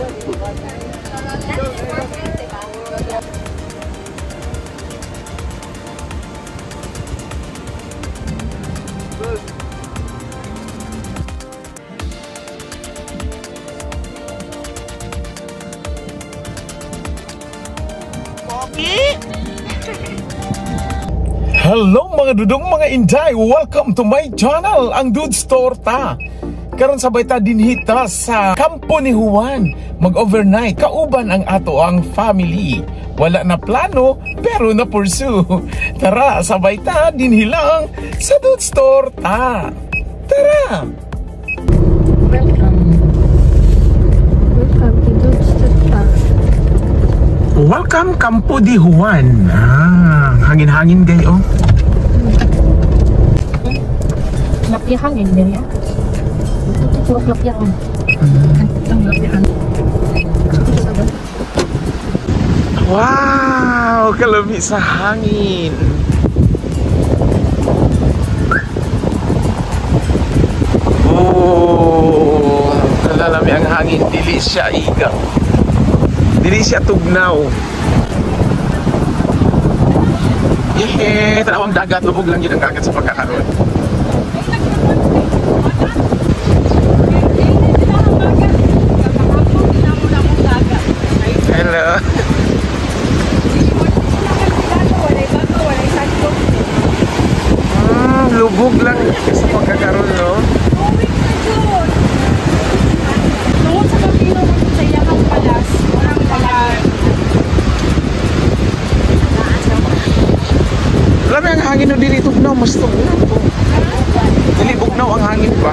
Hello mga dudong mga inday! Welcome to my channel, ang Dudes Torta. Karon sabay ta dinhita sa Kampo ni Juan. Mag-overnight, kauban ang ato ang family. Wala na plano, pero na pursue. Tara, sabay ta dinhilang sa Dudes Torta. Tara! Welcome. Welcome to Dudes Torta. Welcome Kampo di Juan. Ah, hangin-hangin kayo. Lapyahan din ya. Ito lapyahan. Ang lapyahan. Wow, kalami sa hangin. Oh, kalalami ang hangin. Dili siya iga. Dili siya tugnaw. Yehe, tanawang dagat. Lubog lang yun ang dagat sa pagkakaroon. Hello. Lubog lang sa pagkakaroon, no? Tungod sa pagpilo mo sa iyang palas, walang palas. Lami ang hangin no, dili tugnaw, mas tugnaw to. Dili bugnaw ang hangin pa.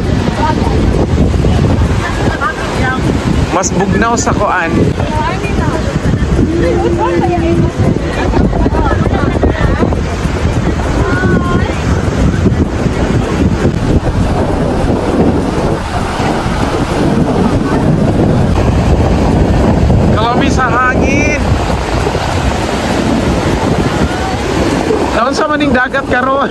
Mas bugnaw sa koan. Kalami sa hangin. Naon sa maning dagat karon?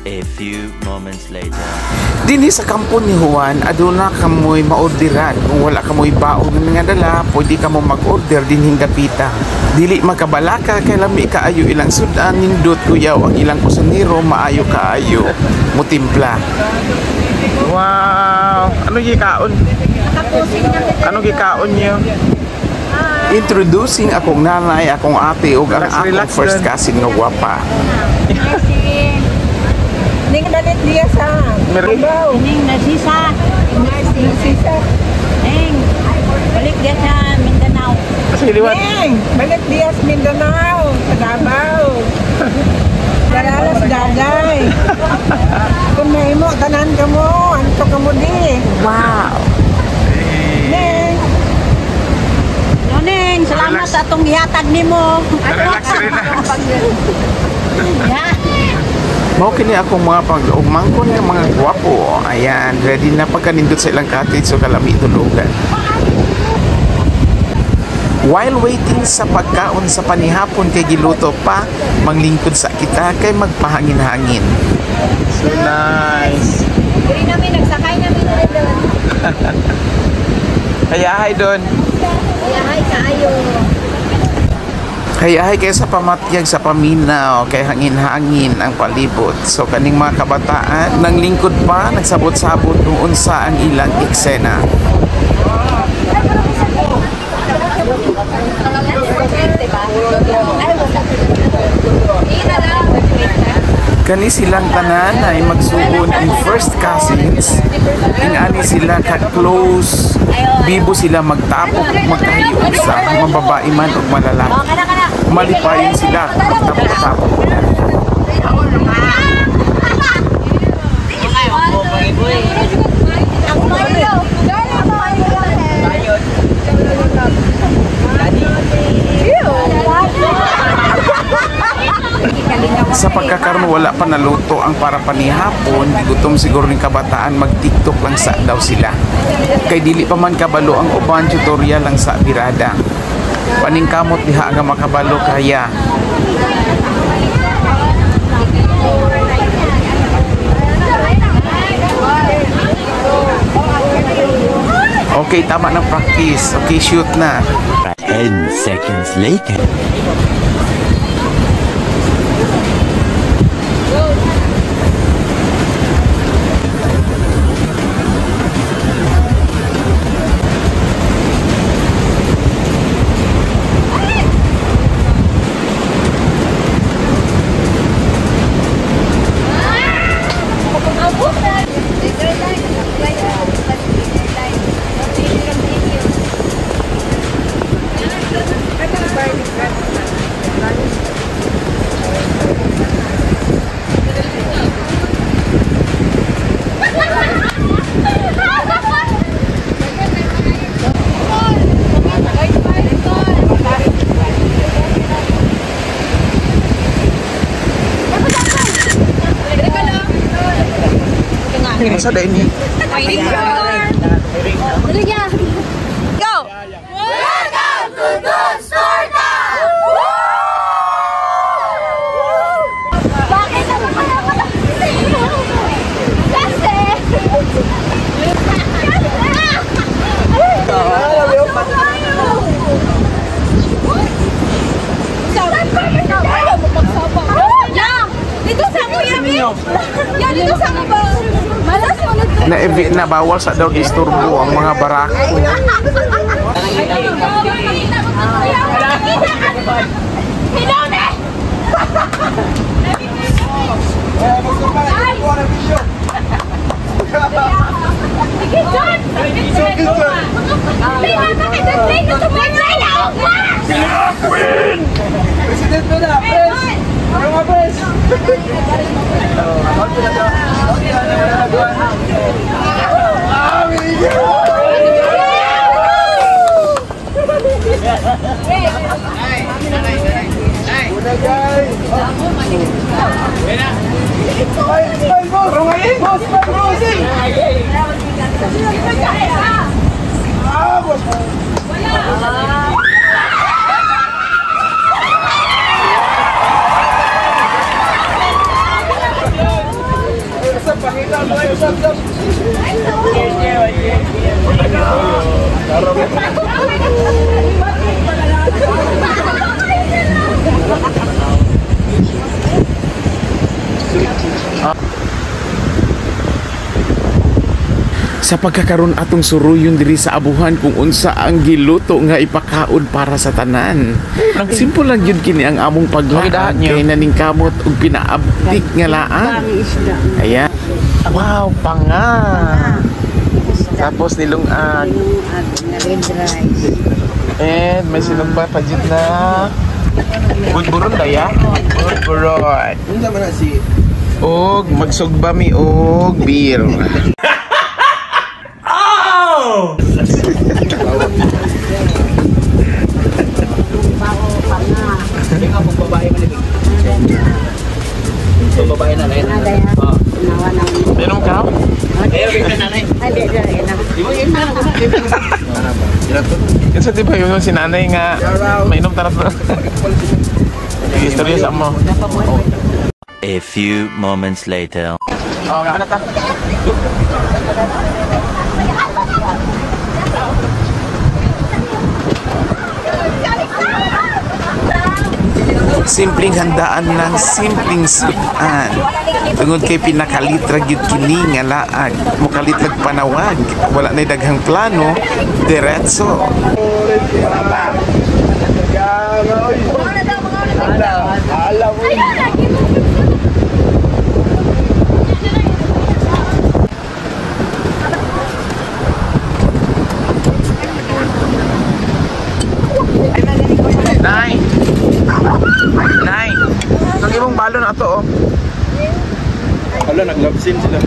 A few moments later. Dinhi sa Kampo ni Juan, aduna kamoy maorderan. Kung wala kamoy baon nga dala, pwede kamo mag-order dinhing dapita. Dili makabalaka kay lami kaayo ilang sudan, nindot kuyaw ang ilang kusinero, maayo kaayo mutimpla. Wow! Ano gikaon? Ano gikaon niyo? Introducing akong nanay, akong ate ug ang Relax, akong relax first dun. cousin nga gwapa. Ning dalit diya sa Meron. Ning nasisa. Nasisa. Ning balik diya sa Mindanao. Kasi liwat. Ning balik diya sa Mindanao, sa Davao. Dalalas dagay. Kung mahimo tanan ka mo, anto ka mo di. Wow. Ning No, Ning, salamat Relax. sa atong gihatag nimo. Relax, relax. Yeah. Mao kini akong mga pag-ugmangkon nga mga gwapo. Ayan, ready na pagkanindot sa ilang cottage so kalami tulugan. While waiting sa pagkaon sa panihapon kay giluto pa, manglingkod sa kita kay magpahangin-hangin. So nice. Diri namin nagsakay namin rin doon. Hayahay doon. Hayahay kaayo. Hayahay kay sa pamatyag sa paminaw, kay hangin-hangin ang palibot. So kaning mga kabataan, nang lingkod pa, nagsabot-sabot kung unsa ang ilang eksena. Kani silang tanan ay magsuon ang first cousins. Ingani sila ka-close. Bibo sila magtapok ug magkahiusa, mababae man ug malalaki. Malipayon sila magtapok-tapok. pa naluto ang para panihapon, gigutom siguro ning kabataan, mag-TikTok lang sa daw sila. Kay dili pa man kabalo ang uban, tutorial lang sa birada. Paningkamot diha nga makabalo kaya. Okay, tama ng practice. Okay, shoot na. 10 seconds later. Masa dahil ni? Go! Welcome to Dude's Torta! Bakit ako kaya pala? Kasi... Yeah! Dito sa mo, Yami! Yeah, dito sa mo ba? Malas mo na Na, na bawal sa daw disturbo ang mga barako. Hinone! Sige, John! Hindi na, bakit? Play na to play na! President mo na, press! Ano nga, press? Una, guys! Ay, ay, boss! Boss, boss! Ah, boss! Usap, pakita mo kayo, usap, usap. Sa pagkakaroon atong suruyon diri sa abuhan kung unsa ang giluto nga ipakaon para sa tanan. Simple lang gyud kini ang among paglaag kay naningkamot og pinaabtik nga laan. Ayan. Wow, panga. Tapos nilungag. Red rice. And may sinugba pa jud na. Budburon daya? Budburon. Unsa man na si Og magsugba mi og beer. Meron ka? Kasi di ba yun yung si nanay nga mainom tarap na. Istorya sa mo. A few moments later. Oo, nga na ta. Simpleng handaan ng simpleng sudan. Tungod kay pinakalitra gyud kini nga laag, mokalitrag panawag, wala nay daghang plano, diretso. Nay. Nay. Itong imong balon ato oh. Wala, nag-love scene sila.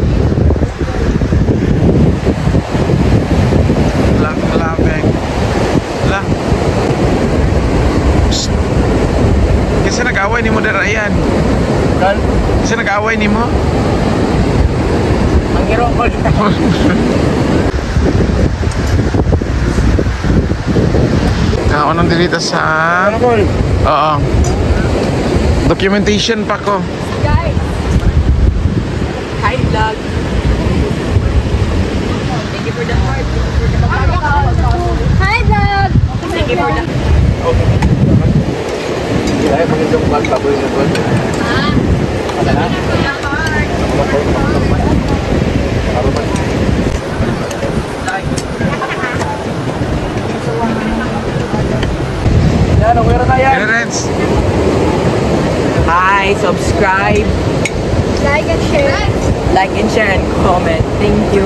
Love, loving. La. Psst. Kasi nag-away ni mo dara yan. Kan? Kasi nag Nag-away nimo? Manghiro ko. Kaon ang dito sa... Oo. Documentation pa ko. Guys. Hi vlog. Thank you for the heart. Hi vlog. Thank you for the... Okay. Parents. Hi, subscribe. Like and share. Like and share and comment. Thank you.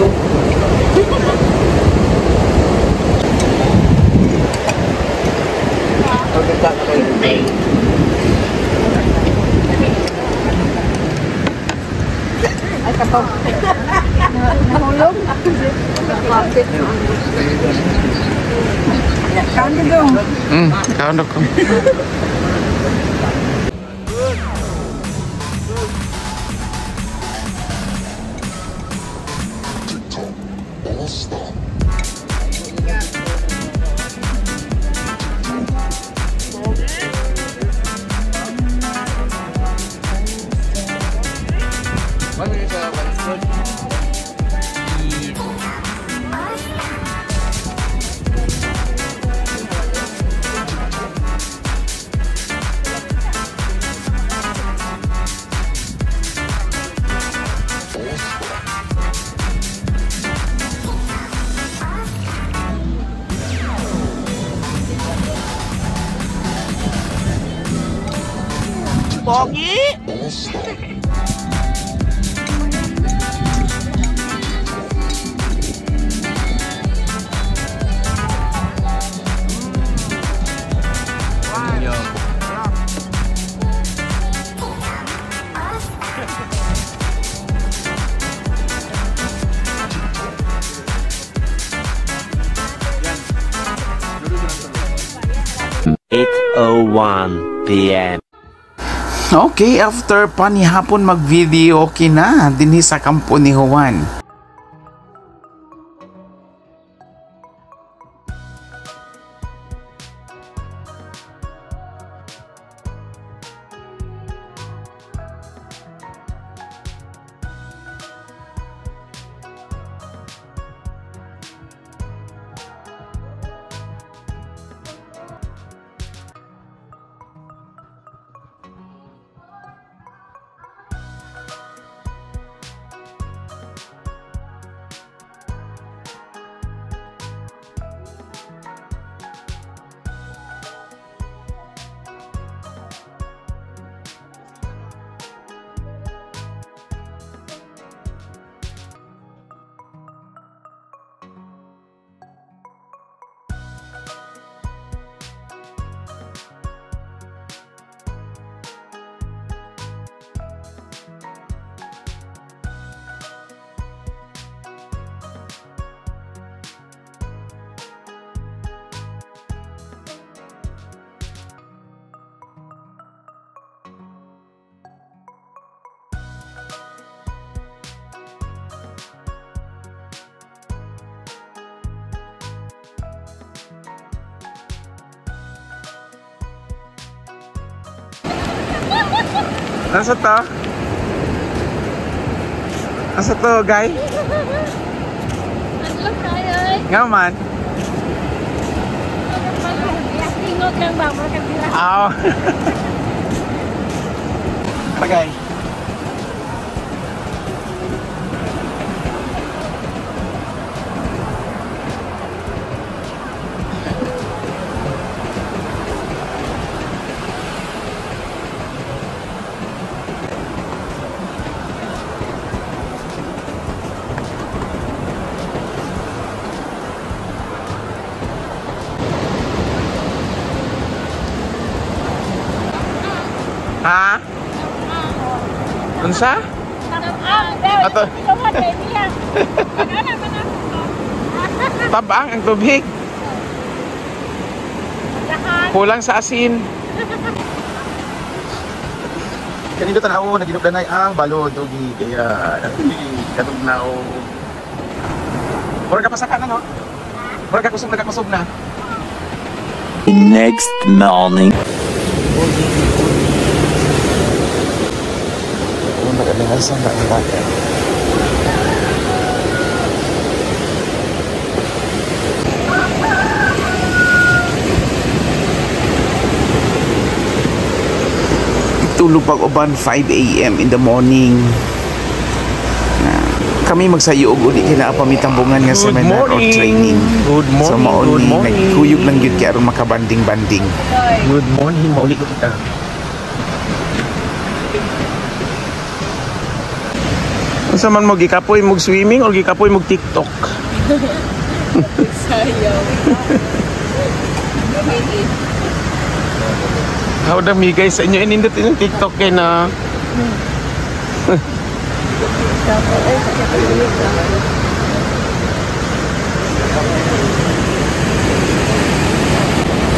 Ay, kapag nahulog. Kaon dong. Kaon ko. Pogi! Eight 8:01 p.m. Okay, after panihapon mag-video okay na dinhi sa kampo ni Juan. Nasa to? Nasa to, guy? Ano tayo? Nga man. Ingot lang ba? Aw. Tagay. Ha? Unsa? Ato. Tabang ang tubig. Kulang sa asin. Kanindot tanaw naginugdanay ang balod dugi kaya katugnaw. Murag ka pasaka na, no? Murag ka kusog na, kusog na. Next morning. Ano nagalingasan na ang dagat? Tulog pag uban 5 a.m. in the morning. Na, kami magsayo og uli kay naa pa mi tambungan nga Good seminar or morning. training. Good morning, So mao good ni morning. nagkuyog lang gyud kay aron makabanding-banding. Good morning, mauli ko kita. Unsa man mo, gikapoy mo swimming or gikapoy mo TikTok? How dami guys sa inyo inindot inyong TikTok kay na.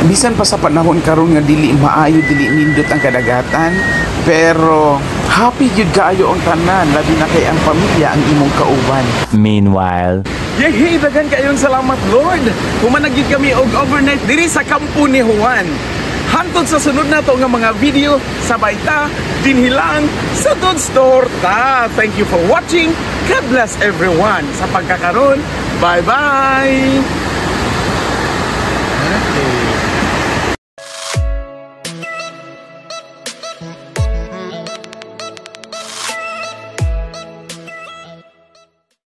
Bisan pa sa panahon karon nga dili maayo, dili nindot ang kadagatan, pero happy gyud kaayo ang tanan, labi na kay ang pamilya ang imong kauban. Meanwhile. Yehey, daghan kayong salamat, Lord. Human gyud kami og overnight diri sa kampo ni Juan. Hantod sa sunod nato nga mga video, sabay ta dinhi lang sa Dudes Torta. Thank you for watching. God bless everyone. Sa pagkakaron, bye-bye.